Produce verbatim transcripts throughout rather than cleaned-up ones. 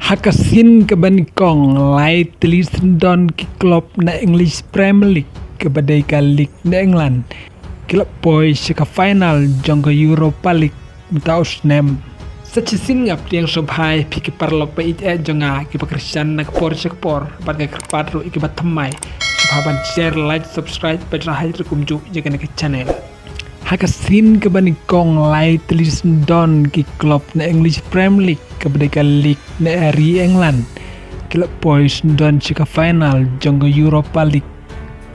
Ha ka sien kaba nyngkong, lai tylli syndon ki club na English Premier League, kaba dei ka league na England, ki la poi sha ka final jong ka Europa League mynta u snem. Sa shisien nga pdiang sngewbha ïa phi ki paralok ba ïeit jong nga, kiba kyrshan na ka por sha ka por, bad nga kyrpad ruh ïa kiba thymmai, sngewbha ban share, like, subscribe bad share ruh kumjuh ïa kane ka channel. Ha ka sien kaba nyngkong, lai tylli syndon ki club na English Premier League, kaba dei ka league na ri England, ki la poi syndon sha ka final jong ka Europa League.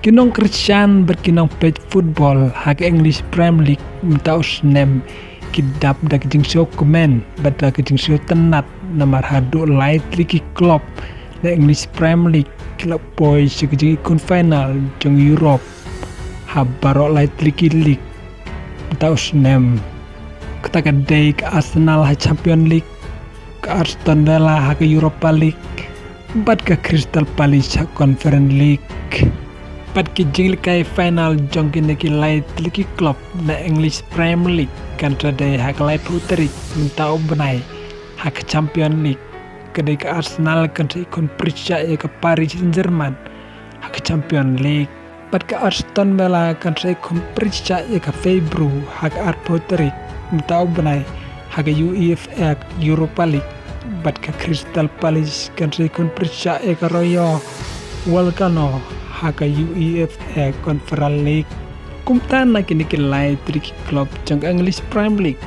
Ki nongkyrshan bad ki nongpeit football ha ka English Premier League mynta u snem ki dap da ka jingsngewkmen bad da ka jingsngewtynnat, namar haduh lai tylli ki club na English Premier League ki la poi sha ka jingïakhun final jong Europe ha baroh lai tylli ki league mynta u snem. Kata ka dei ka Arsenal ha Champions League, ka Aston Villa ha ka Europa League, bad ka Crystal Palace ha Conference League. Bad ki jinglehkai final jong kine ki lai tylli ki club na English Premier League kan sa dei ha ka laiphew tarik mynta u bnai ha ka Champions League, ka dei ka Arsenal kan sa ïakhun pyrshah ïa ka Paris Saint-Germain ha ka Champions League. Bad ka Aston Villa kan sa ïakhun pyrshah ïa ka Freiburg ha ka arphew tarik mynta u bnai ha ka UEFA Europa League. Bad ka Crystal Palace kan sa ïakhun pyrshah ïa ka Rayo Vallecano ha ka UEFA Conference League. Kumta na kine ki lai tylli ki club jong ka English Premier League,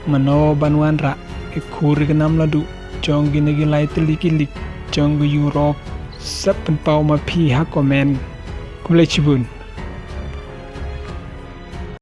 mano ban wanrah ïa ka khur ïa ka nam la duh jong kine ki lai tylli ki league jong ka Europe? Sa pynpaw ma phi ha comment. Khublei shibun.